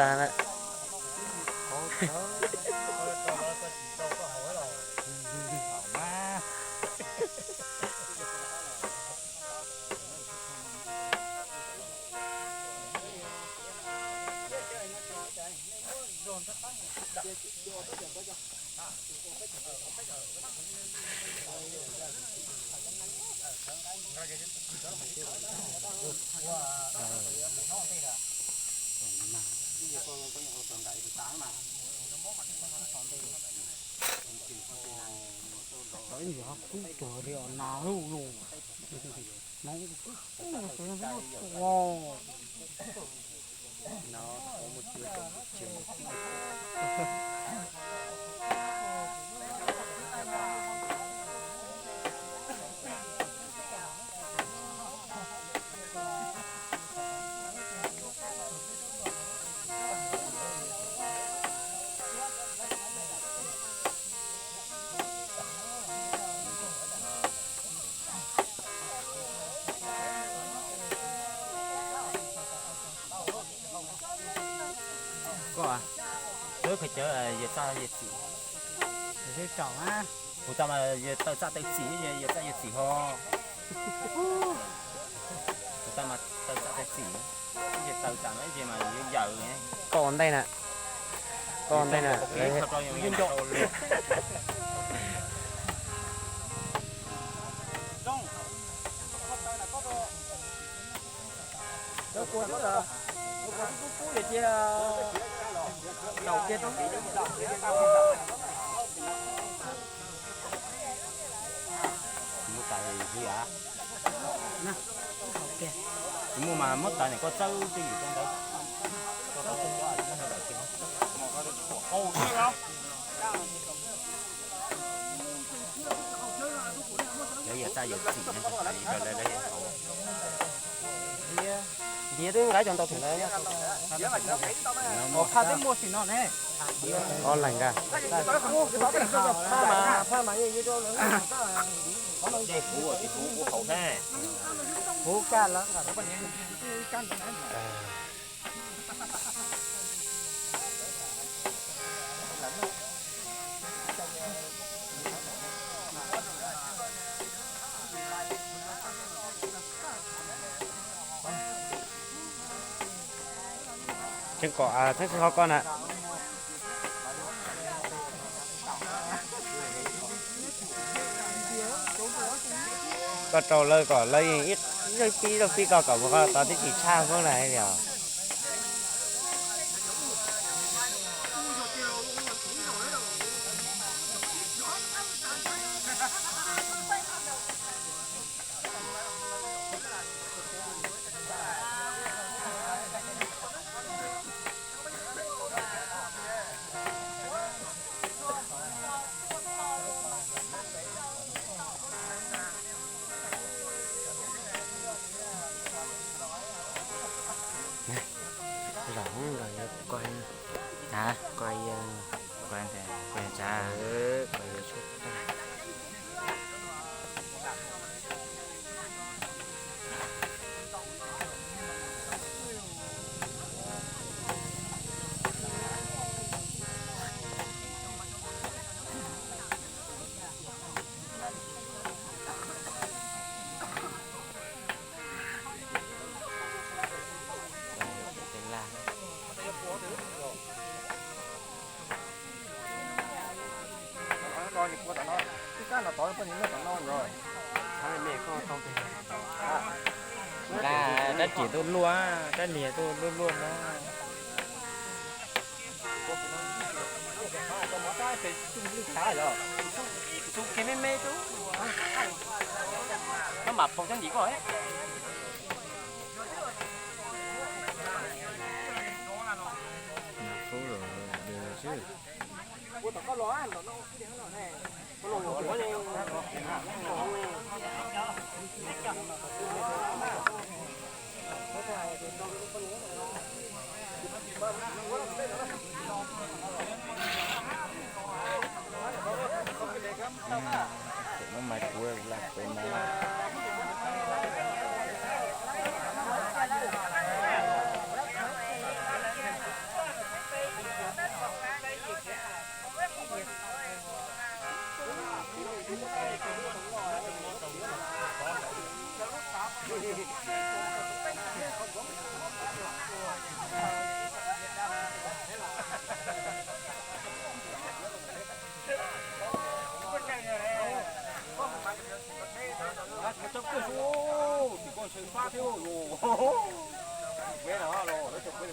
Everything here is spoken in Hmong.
tas lawm. Ib ntsis ho kub tuag li os nas lug lug. Hmoov kub kub tua. Koj, txawb khaws cawv yawg txaj yawg txim. Kuv tas mas yawg taw txaj taw txim, yawg txaj yawg txim ho. Kuv tas mas taw txaj taw txim, ib ce taw tas no ib ce mas yuav yawm. Koj ua ntej na, koj ua ntej na. Muab tas li a. Muab mas muab tas nim koj txawb twj ywm rau ntawd. Lawv yawg txaj yawg txim, lawv hauv. Ntiav twb nqa cov ntau tseem ntawd. Phaj twb muaj sim no ne. Ob leeg a. Phaj mas, phaj mas yeej yuav rau lawv. Huv kaj lawv. Tseem kom txheeb xwb ho koj na. Koj rau lawv kom lawv ib zaug pib zaug pib koj kom mus koj tau tib tsis tshaj Hmoob na li os. Zaum los yuav koj, koj, koj tsav. Nqa rab riam tuaj luaj, rab liag tuaj luaj luaj no. Tus kiag me me tus, no mam pom cov ntsim koj. Muab mais kuv la pem mas. Tsis muaj tsob kawg su, tsis koj ntshaw fab thiab los. Peb no los lawv cov peb